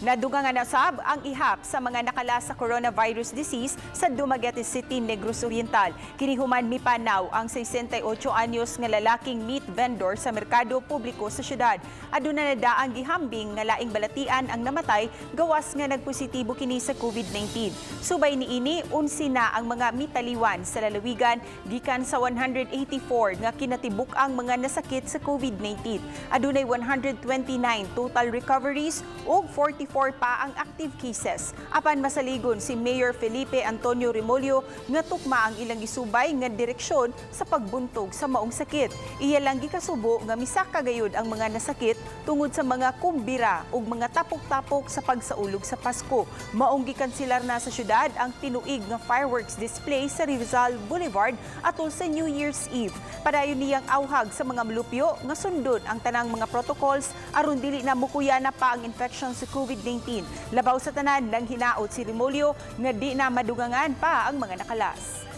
Nadugangan na sab ang ihap sa mga nakalas sa coronavirus disease sa Dumaguete City, Negros Oriental. Kini human mipanaw ang 68 anyos nga lalaking meat vendor sa merkado publiko sa syudad. Aduna na daang gihambing nga laing balatian ang namatay gawas nga nagpositibo kini sa COVID-19. Subay niini, 11 na ang mga mitaliwan sa lalawigan gikan sa 184 nga kinatibuk-ang mga nasakit sa COVID-19. Adunay 129 total recoveries ug 44 pa ang active cases. Apan masaligon si Mayor Felipe Antonio Remollo nga tukma ang ilang gisubay nga direksyon sa pagbuntog sa maong sakit. Iya lang gikasubo nga misaka gayud ang mga nasakit tungod sa mga kumbira ug mga tapok-tapok sa pagsaulog sa Pasko. Maong gikanselar na sa syudad ang tinuig nga fireworks display sa Rizal Boulevard atol sa New Year's Eve. Padayon niyang awhag sa mga molupyo nga sundon ang tanang mga protocols aron dili na mukuyana pa ang infection sa COVID-19. Labaw sa tanan, nang hinaot si Remollo nga di na madugangan pa ang mga nakalas.